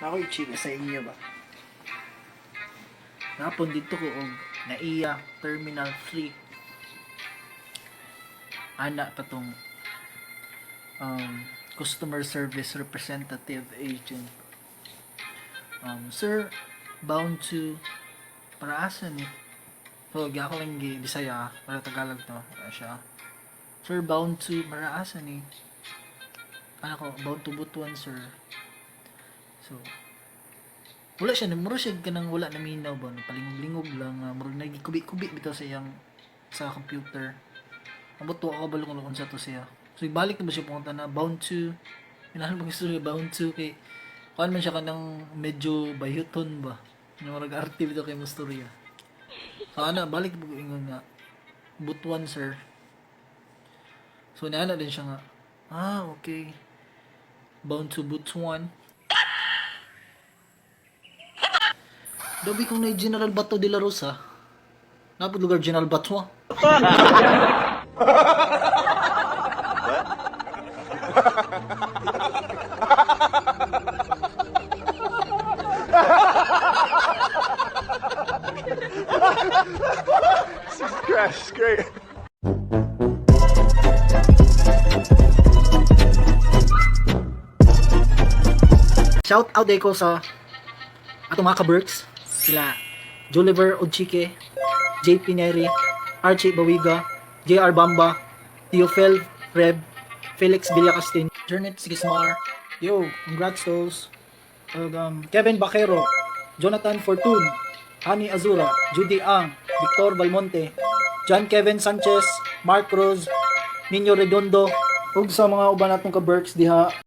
Ako i-chika sa inyo ba. Napon dito ko og NAIA Terminal 3. Ana katong customer service representative agent. Sir, bound to para asa ni? So, ako lang gi Bisaya, para Tagalog to. Ano siya? Sir, bound to para asa ni? Ano ko, bound to Butuan, sir. So, wala siya, mura siya kanang wala na minaw ba, palingog-lingog lang, murag nagikubi-kubi bitaw sa iyang sa computer. Ambot wa ako balo kung unsa to siya. So, ibalik na ba siya pumunta na bound to, inahan ba gusto niya bound to kay kuan man siya kanang medyo bayuton ba. Nga murag arte bitaw kay mo. So ana balik ko ingon nga Butuan, sir. So niana din siya nga, ah, okay. Bound to Butuan. Dobi kung na General Bato de la Rosa. Napod lugar General Bato. Crash, great. Shout out ko sa atong mga ka-Berks. Sila Joliver Odchike, JP Neri, Archie Bawiga, JR Bamba, Theophil Reb, Felix Villacastin, Jernet Sigismar, yo, congrats those. Ug, Kevin Baquero, Jonathan Fortune, Hani Azura, Judy Ang, Victor Valmonte, John Kevin Sanchez, Mark Cruz, Nino Redondo, ug sa mga uban natong ka-Berks diha.